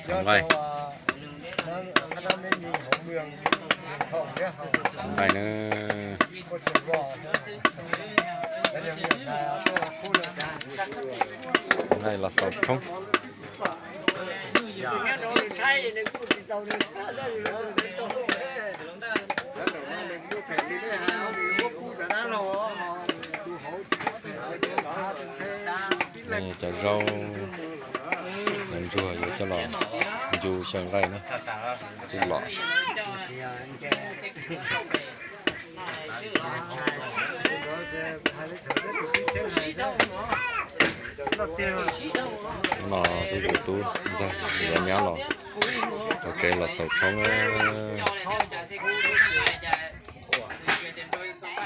Xov nqaij. Xov nqaij na. Xov nqaij los xaus tshoob. Cov zaub, cov ntsuag yuav coj los ncu xyaw nqaij na, txuj lom. Hnub no peb tus tub ntxawg yuav nyab los hauv tsev los xaus tshoob na.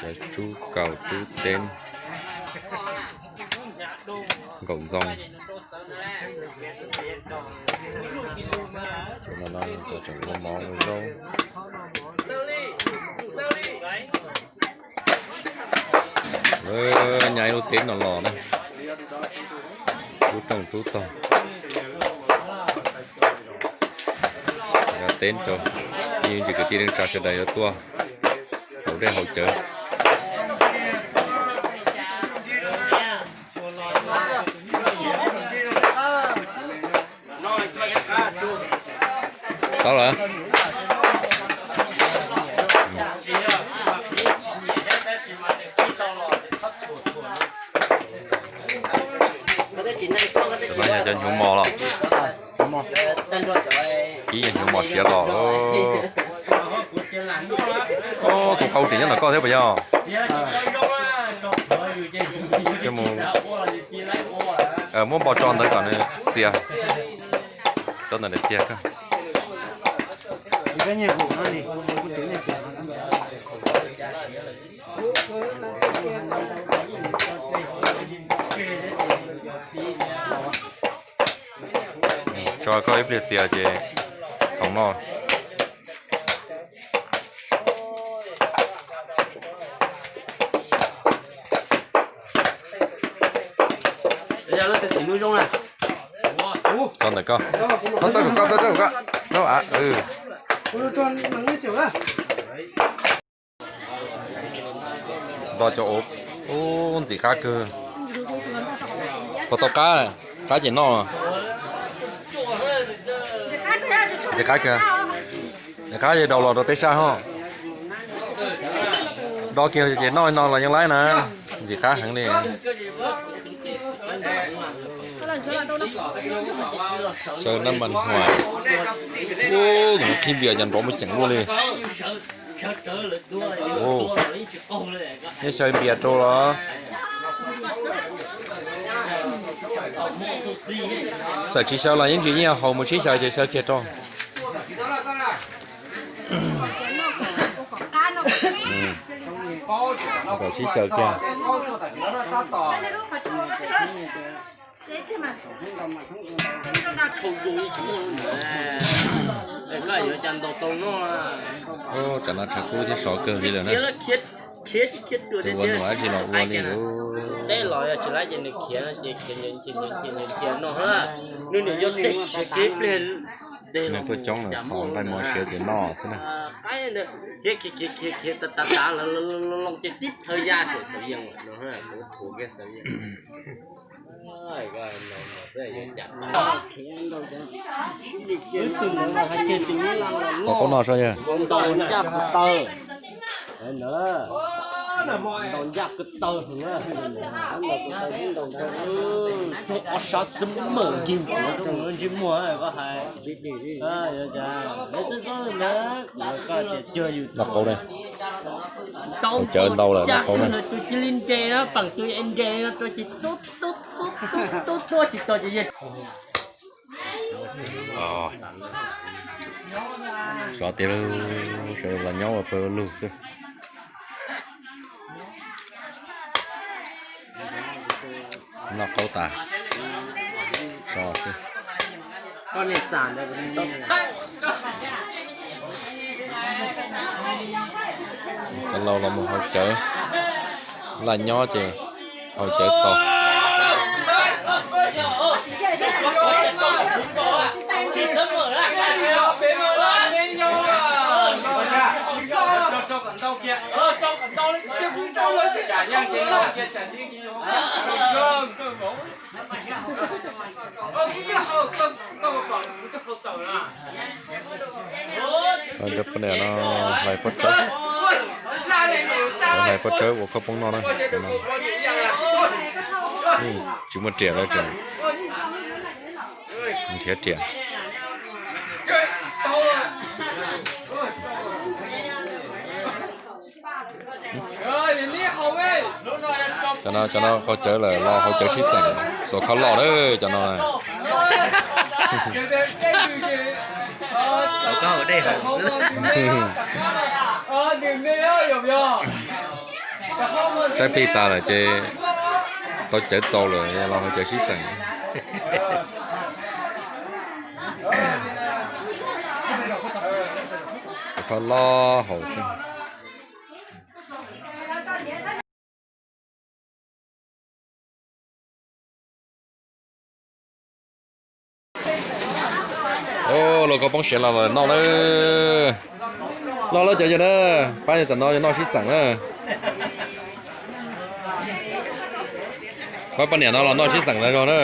Cov tsub kaus tsub teb, nkaum ntxoo. Cov no cov tseem ua mov ua zaub. Lawv nyab ib lub teb no los na, tub rooj tub tog. Cov teb rau ib ntsis kwv tij neej tsa sawv daws yuav tuaj haus dej haus cawv. Tau lawm. Cov no yog cov hnyuv mos los? Ib yog hnyuv mos siav los. Tus qau tseem nyob ntawm koj thiab puas yog? Muab npau tso ntawd kom nws txias. Tso ntawm nws txias koj. Tso koj ib pliag txias ces txhoov noj. Tso ntawm koj. Txhob txawb saum koj, txhob txawb saum koj. Do cov ub, ntxim qab kawg. Puas tau qab? Qab ces noj. Ntxim qab kawg. Ntxim qab ces daus los rau peb sab ho. Do kiag ces noj no los yeej laib na. Ntxim qab heev li. Xyaw nab npas huam. Ub, tus no qhib npias cas nrov muaj ceem luaj li. Yeej xyaw npias rau los. Txawm tsis xyaw los yeej tsis yeej haus mus sib xyaw ces xyaw kiag rau. Kom sib xyaw kiag. Tsam no tshav kub thiab sov kawg li lawm na. Tus ua num dab tsi los ua li lauj. Nws tuaj coob lawm, qhov nqaij mos siav ces noj xwb na. Ua qub no saib yawg. Noj qaub na. Haus cawv ntau lawm noj qaub na. Sov tiag lauj, sawv daws los nyob ua pawg lug xwb. Noj qaub tas, sov xwb. Cov laus los mus haus cawv, laj nyob ces haus cawv tau. Cov poj niam no hlais pob tsawb, hlais pob tsawb ua khaub poob noj na. Tsis muaj riam lawm, nrhiav riam. Cov no, cov no haus cawv lawm, los haus cawv sib xeem, xuas kho loj lawm cov no. Saib plig tas lawm ces tau cawv txaus lawm los haus cawv sib xeem. Xuas kho loj haus xwb. Ua, los khaub poob siav los noj lawm. Noj lawm cov yawg na, pab tam no yog noj sib xeem na. Pab poj niam no los noj sib xeem lawm zog na.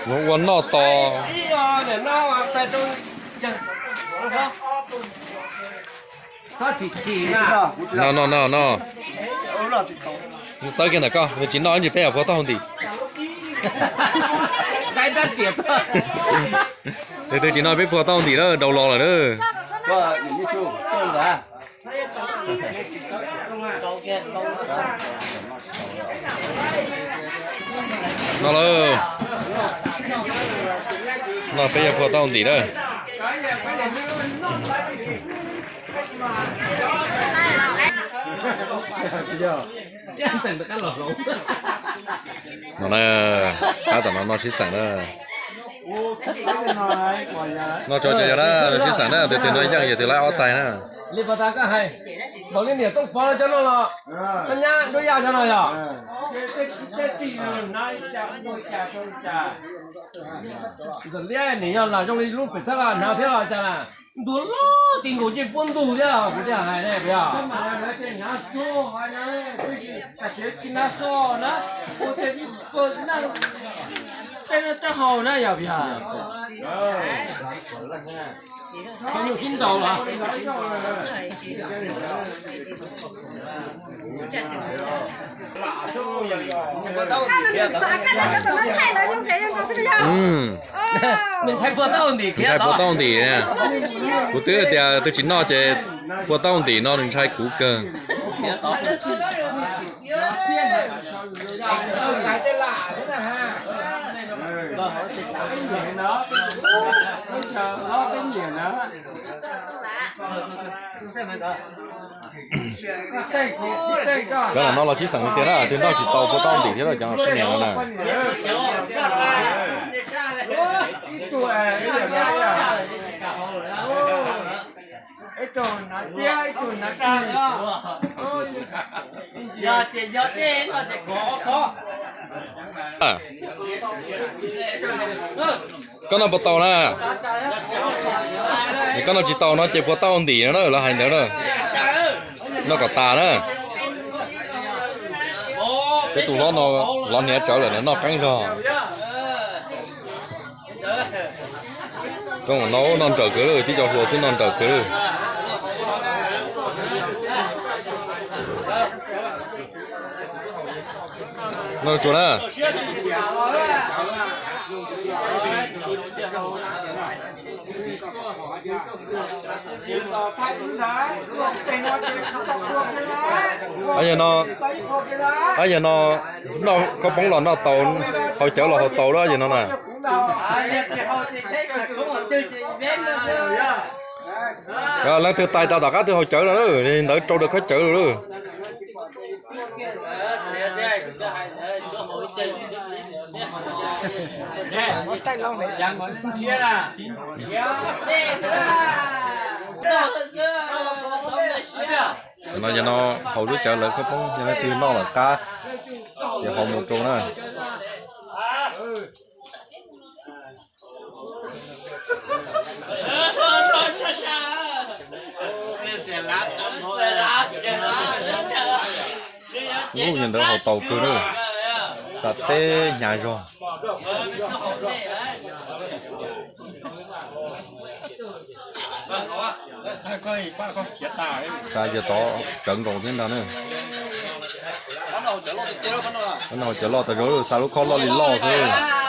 Ua, ua noj tos. Noj, noj, noj, noj. Txawb kiag ntawm koj, nws tsis noj ib ntsis peb puag taub hau ntim. Nws twb tsis noj peb puag taub hau ntim lawm, daus los lawm na. Noj lawm. Noj peb yog puag taub hau ntim lawm. No na, pab tam no noj sib xeem na. Noj tso cov yawg na, noj sib xeem na, tus twg noj yeej yog tus laib ob tais na. Ntaus li niam Tooj Pov cov no los, koj nyab Duab Yaj cov no yog. Ntxawm Liab nim yog lam zoo li lub pem txhab los hnav thiab los cas na. Ntuag loj ti nkaus ncej puab ntug thiab kuv thiaj hais ne puas yog? Tej no tej haus na yog puas yog? Nyuj tib ntaus los. Ntshai puag taub hau ntim. Kuv twb tias twb tsis noj ces puag taub hau ntim no nws ntshai kuv kawg. Cov no los sib xeem tiag na, twb noj tsis tau puag taub hau ntim thiab cov poj niam no na. Koj noj puas tau na? Koj noj tsis tau no ces puag taub hau ntim no na, lawv hais ntawd na. Noj kom tas na. Peb tus hlob no los hniav tsawv lawm, noj qeeb zog. Rooj no noj nrawm kawg lawm, tib co hluas xwb noj nrawm kawg lawm. Noj tsuas na. Yog no, yog no, noj khaub poob los noj tau, haus cawv los haus tau lawm yog no na. Leej twg tais tau tom qab twg haus cawv no, ntawd rau rau khaub cawv lawm. No yog no haus lub cawv lawv khaub poob, yog leej twg noj lawm qab ces haus mus rau na. Ub, yog ntawd haus taus kawg na. Xa teb hnyav zog. Xa yawg tod tsawv nkaus thiab ntag na. Cov loj tas zog, xa lub khob loj li loj xwb.